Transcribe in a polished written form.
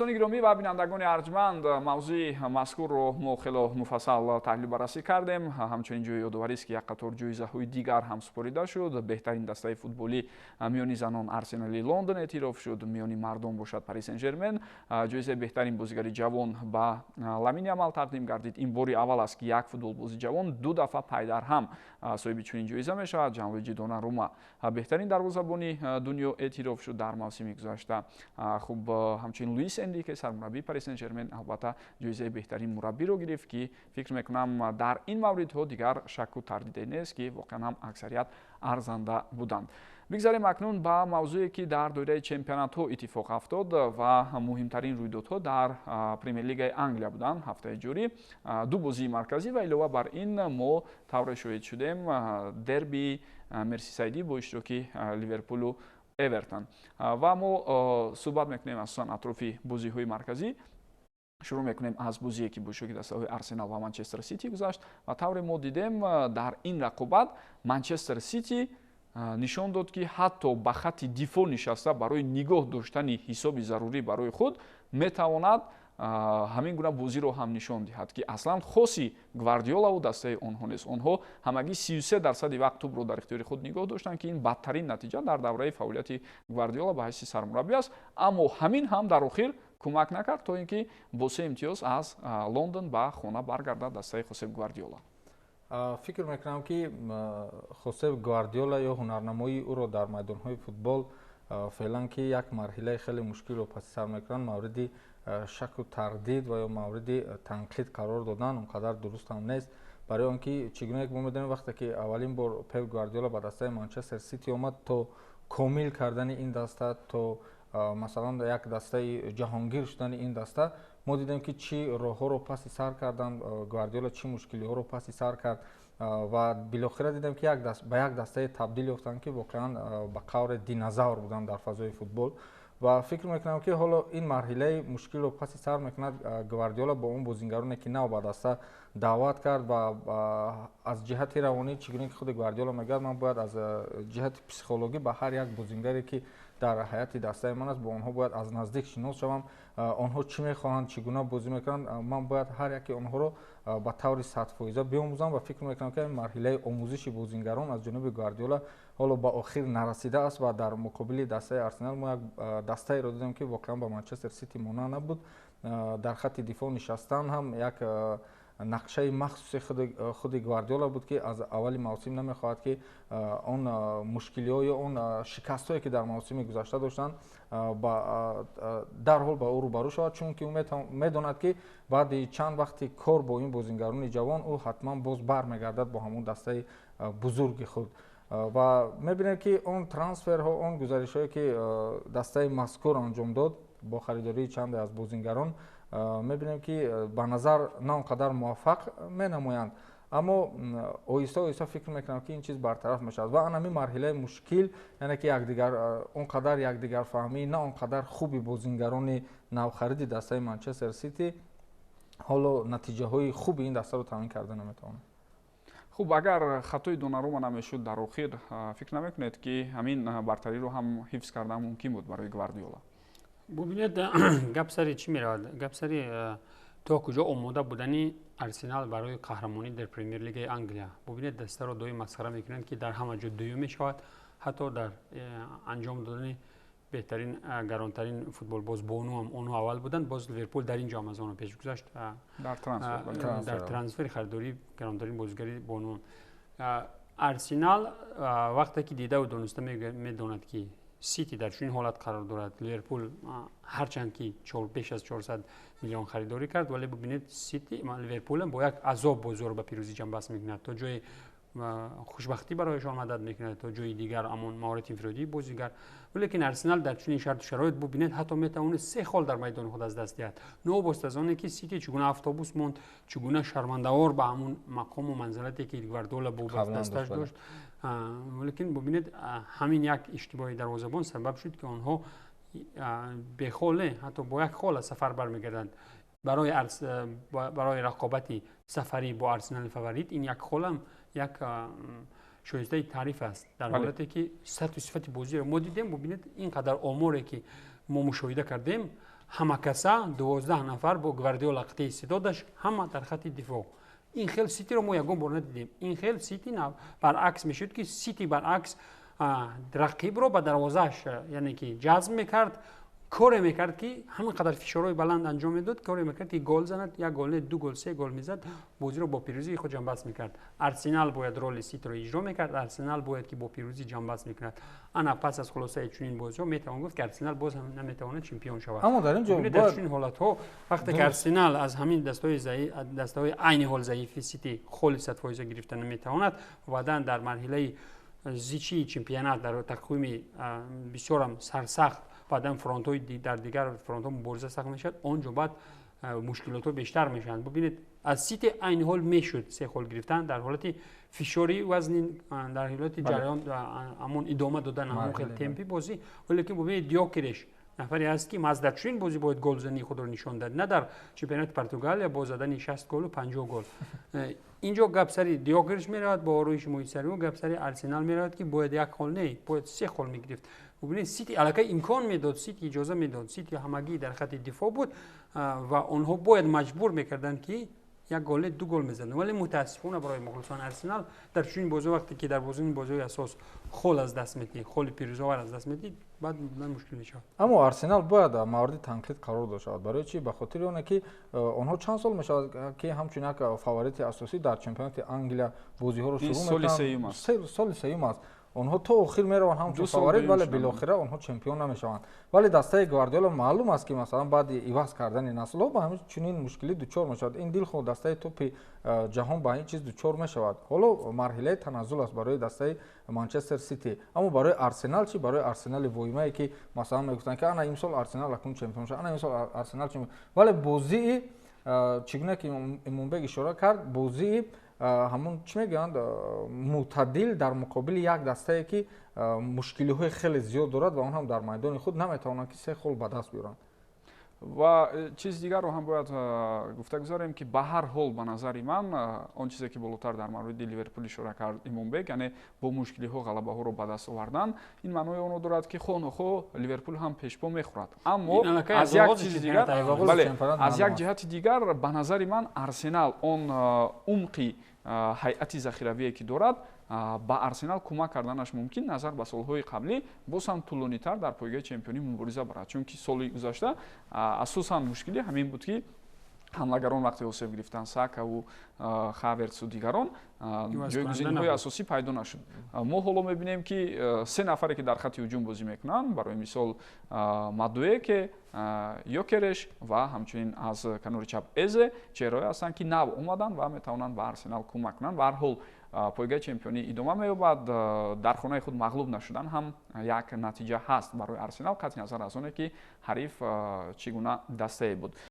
Дӯстони гиромӣ ва бинандагони арҷманд, мавзӯи мазкурро мо хело муфассал таҳлилу баррасӣ кардем. Ҳамчунин ҷои ёдоварист, ки як қатор ҷоизаҳои дигар ҳам супорида шуд. Беҳтарин дастаи футболӣ миёни занон Арсенали Лондон эътироф шуд, миёни мардон бошад Пари Сен Жермен. Ҷоизаи беҳтарин бозигари ҷавон ба Ламин Ямал тақдим гардид. Ин бори аввал аст, ки як футболбози ҷавон ду дафъа пайдарҳам соҳиби чунин ҷоиза мешавад. Ҷанлуиҷи Донарума беҳтарин дарвозабони дунё эътироф шуд дар мавсими гузашта. Хуб, ҳамчунин Луис Энрике, сармураббии Пари Сен Жермен, албатта ҷоизаи беҳтарин мураббиро гирифт, ки фикр мекунам, дар ин мавридҳо дигар шакку тардиде нест, ки воқеан ҳам аксарият арзанда буданд. Бигзарем акнун ба мавзӯе, ки дар доираи чемпионатҳо иттифоқ афтод ва муҳимтарин рӯйдодҳо дар Премер-лигаи Англия буданд. Ҳафтаи ҷорӣ ду бозии марказӣ ва илова бар ин мо тавре шоҳид шудем дерби Мерсисайдӣ бо иштироки Ливерпулу Эвертон. Ва мо суҳбат мекунем асосан атрофи бозиҳои марказӣ. Шурӯъ мекунем аз бозие, ки бо иштироки дастаҳои Арсенал ва Манчестер Сити гузашт. Ва тавре мо дидем, дар ин рақобат Манчестер Сити нишон дод, ки ҳатто ба хатти дифоъ нишаста барои нигоҳ доштани ҳисоби зарурӣ барои худ метавонад ҳамин гуна бозиро ҳам нишон диҳад, ки аслан хоси Гвардиолаву дастаи онҳо нест. Онҳо ҳамагӣ 33 дарсади вақт тӯбро дар ихтиёри худ нигоҳ доштанд, ки ин бадтарин натиҷа дар давраи фаъолияти Гвардиола ба ҳайси сармураббӣ аст. Аммо ҳамин ҳам дар охир кӯмак накард, то ин ки бо се имтиёз аз Лондон ба хона баргардад дастаи Хосеп Гвардиола. Фикр мекунам, ки Хосеп Гвардиола ё ҳунарнамоии ӯро дар майдонҳои футбол феълан, ки як марҳилаи хеле мушкилро паси сар мекунанд, мавриди шаку тардид ва ё мавриди танқид қарор додан он қадар дуруст ҳам нест. Барои он ки чӣ гуна мо медонем, вақте ки аввалин бор Пеп Гвардиола ба дастаи Манчестер Сити омад, то комил кардани ин даста, то масалан як дастаи ҷаҳонгир шудани ин даста, мо дидем, ки чӣ роҳҳоро паси сар карданд, Гвардиола чӣ мушкилиҳоро паси сар кард ва билохира дидем, ки ба як дастае табдил ёфтанд, ки воқеан ба қавре динозавр буданд дар фазои футбол. Ва фикр мекунам, ки ҳоло ин марҳилаи мушкилро паси сар мекунад Гвардиола бо он бозингароне, ки нав ба даста даъват кард. Ва аз ҷиҳати равонӣ, чӣ гуна ки худи Гвардиола мегӯяд, ман бояд аз ҷиҳати психологӣ ба ҳар як бозингаре, ки дар ҳайати дастаи ман аст, бо онҳо бояд аз наздик шинос шавам. Онҳо чӣ мехоҳанд, чӣ гуна бозӣ мекунанд, ман бояд ҳар яке онҳоро ба таври 100 фоиза биомӯзам. Ва фикр мекунам, ки марҳилаи омӯзиши бозингарон аз ҷониби Гвардиола ҳоло ба охир нарасидааст. Ва дар муқобили дастаи Арсенал мо як дастаеро дидем, ки воқеан ба Манчестер Сити монанд набуд. Дар хатти дифоъ нишастан ҳам як нақшаи махсуси худи Гвардиола буд, ки аз аввали мавсим намехоҳад, ки он мушкилиҳо ё он шикастҳое, ки дар мавсими гузашта доштанд, дарҳол ба ӯ рӯбарӯ шавад, чунки ӯ медонад, ки баъди чанд вақти кор бо ин бозингарони ҷавон ӯ ҳатман боз бармегардад бо ҳамон дастаи бузурги худ. Ва мебинем, ки он трансферҳо, он гузаришҳое, ки дастаи мазкур анҷом дод бо харидории чанде аз бозингарон, мебинем, ки ба назар на он қадар муваффақ менамоянд, аммо оҳиста оҳиста фикр мекунам, ки ин чиз бартараф мешавад. Ва анами марҳилаи мушкил, яъне ки якдигар он қадар якдигарфаҳмӣ на он қадар хуби бозингарони навхариди дастаи Манчестер Сити ҳоло натиҷаҳои хуби ин дастаро таъмин карда наметавонад. Хуб, агар хатои Донарума намешуд дар охир, фикр намекунед, ки ҳамин бартариро ҳам ҳифз кардан мумкин буд барои Гвардиола? Бубинед, гап сари чӣ меравад? Гап сари то куҷо омода будани Арсенал барои қаҳрамонӣ дар Премер-лигаи Англия. Бубинед, дастаро доим масхара мекунанд, ки дар ҳама ҷо дуюм мешавад, ҳатто дар анҷом додани беҳтарин, гаронтарин футболбоз бонуам онҳо аввал буданд. Боз Ливерпул дар ин ҷо ҳам аз онҳо пеш гузашт дар трансфери харидории гаронтарин бозигари бонуон. Арсенал вақте ки дидаву дониста медонад, ки Сити дар чунин ҳолат қарор дорад, Ливерпул ҳарчанд ки беш аз 400 миллион харидорӣ кард, вале бубинед, Сити, Ливерпулам бо як азоб бозиҳоро ба пирӯзӣ ҷамъбаст мекунад, то ҷои хушбахтӣ барояшон мадад мекунад, то ҷои дигар амон маҳорати инфиродии бозигар. Валекин Арсенал дар чунин шарту шароит, бубинед, ҳатто метавонад се хол дар майдони худ аз даст диҳад, новобаста аз оне ки Сити чӣ гуна автобус монд, чӣ гуна шармандавор ба ҳамун мақому манзилате, ки Гвардиола бо дасташ дошт. Валекин бубинед, ҳамин як иштибоҳи дарвозабон сабаб шуд, ки онҳо бехол не, ҳатто бо як хол аз сафар бармегарданд. Барои рақобати сафарӣ бо Арсенали фаворит ин як холам як шоистаи таъриф аст, дар ҳолате ки сатҳу сифати бозиро мо дидем. Бубинед, ин қадар оморе, ки мо мушоҳида кардем, Ҳамакаса 12 нафар бо Гвардиола қитъаи истеъдодаш ҳама дар хатти дифоъ. Ин хел Ситиро мо ягон бор надидем. Ин хел Сити баръакс мешуд, ки Сити баръакс рақибро ба дарвозааш, яъне ки ҷазб мекард, коре мекард, ки ҳамин қадар фишорҳои баланд анҷом медод, коре мекард, ки гол занад, як гол не, ду гол, се гол мезад, бозиро бо пирӯзии худ ҷамъбаст мекард. Арсенал бояд роли Ситиро иҷро мекард, Арсенал бояд ки бо пирӯзӣ ҷамъбаст мекунад. Ана пас аз хулосаи чунин бозиҳо метавон гуфт, ки Арсенал боз ҳам наметавонад чемпион шавад. Аммо дар ин ҷо дар чунин ҳолатҳо, вақте ки Арсенал аз ҳамин дастаҳои айни ҳол заифи Сити холи 100% гирифта наметавонад, баъдан дар марҳилаи зичии чемпионат, дар тақвими бисёрам сарсахт, баъдан фронтҳои дар дигар фронтҳо мубориза сахт мешавад, он ҷо баъд мушкилотҳо бештар мешаванд. Бубинед, аз Сити айни ҳол мешуд се хол гирифтан дар ҳолати фишори вазнин, дар ҳолати ҷараён ҳамон идома додан ҳамон хел темпи бозӣ. Валекин бубинед, Диокереш нафаре аст, ки маҳз дар чунин бозӣ бояд голзании худро нишон дад, на дар чемпионати Португалия бо задани 60 голу 50 гол. Инҷо гап сари Диокереш меравад, бо ороиши муҳитсари ӯ гап сари Арсенал меравад, ки бояд як хол не, бояд се хол мегирифт. Бубинед, Сити аллакай имкон медод, Сити иҷоза медод, Сити ҳамагӣ дар хатти дифоъ буд ва онҳо бояд маҷбур мекарданд, ки як гол не, ду гол мезаданд. Вале мутаассифона барои мухлисони Арсенал, дар чунин бозиҳо, вақте ки дар бозии бозиҳои асос хол аз даст медиҳӣ, холи пирӯзовар аз даст медиҳӣ, баъд мушкил мешавад. Аммо Арсенал бояд мавриди танқид қарор дошта шавад. Барои чӣ? Ба хотири оне ки онҳо чанд сол мешавад, ки ҳамчун як фаворити асосӣ дар чемпионати Англия бозиҳоро шурӯъ мекунанд. Соли сеюм аст. Онҳо то охир мераванд ҳамчун фаворит, вале билохира онҳо чемпион намешаванд. Вале дастаи Гвардиола маълум аст, ки масалан баъди иваз кардани наслҳо ба ҳамин чунин мушкилӣ дучор мешавад. Ин дилхоҳ дастаи топи ҷаҳон ба ин чиз дучор мешавад. Ҳоло марҳилаи таназзул аст барои дастаи Манчестер Сити. Аммо барои Арсенал чӣ? Барои Арсенали воимае, ки масалан мегуфтанд, ки ана имсол Арсенал акнун чемпион шуд, ана имсол Арсенал чемпион, вале бозии, чӣ гуна ки Имомбек ишора кард, бозии ҳамон чӣ мегӯянд, мӯътадил дар муқобили як дастае, ки мушкилиҳои хеле зиёд дорад ва он ҳам дар майдони худ наметавонанд, ки се хол ба даст биёранд. Ва чизи дигарро ҳам бояд гуфта гузорем, ки ба ҳар ҳол, ба назари ман, он чизе ки болотар дар мавриди Ливерпул ишора кард Имомбек, яъне бо мушкилиҳо ғалабаҳоро ба даст овардан, ин маънои онро дорад, ки хоҳ нохоҳ Ливерпул ҳам пешпо мехӯрад. Аммо аз як чизи дигар, бале, аз як ҷиҳати дигар, ба назари ман, Арсенал он умқи ҳайати захиравие, ки дорад, ба Арсенал кӯмак карданаш мумкин, назар ба солҳои қаблӣ боз ҳам тӯлонитар дар пойгоҳи чемпионӣ мубориза барад, чунки соли гузашта асосан мушкилӣ ҳамин буд, ки ҳамлагарон вақте осеб гирифтанд, Сакаву Хаверсу дигарон, ҷойгузиниҳои асосӣ пайдо нашуд. Мо ҳоло мебинем, ки се нафаре, ки дар хатти ҳуҷум бозӣ мекунанд, барои мисол Мадуэке, Йокереш ва ҳамчунин аз канори чап Эзе, чеҳраҳое ҳастанд, ки нав омаданд ва метавонанд ба Арсенал кӯмак кунанд. Ба ҳар ҳол, пойгаи чемпионӣ идома меёбад. Дар хонаи худ мағлуб нашудан ҳам як натиҷа ҳаст барои Арсенал, қатъи назар аз оне ки ҳариф чӣ гуна дастае буд.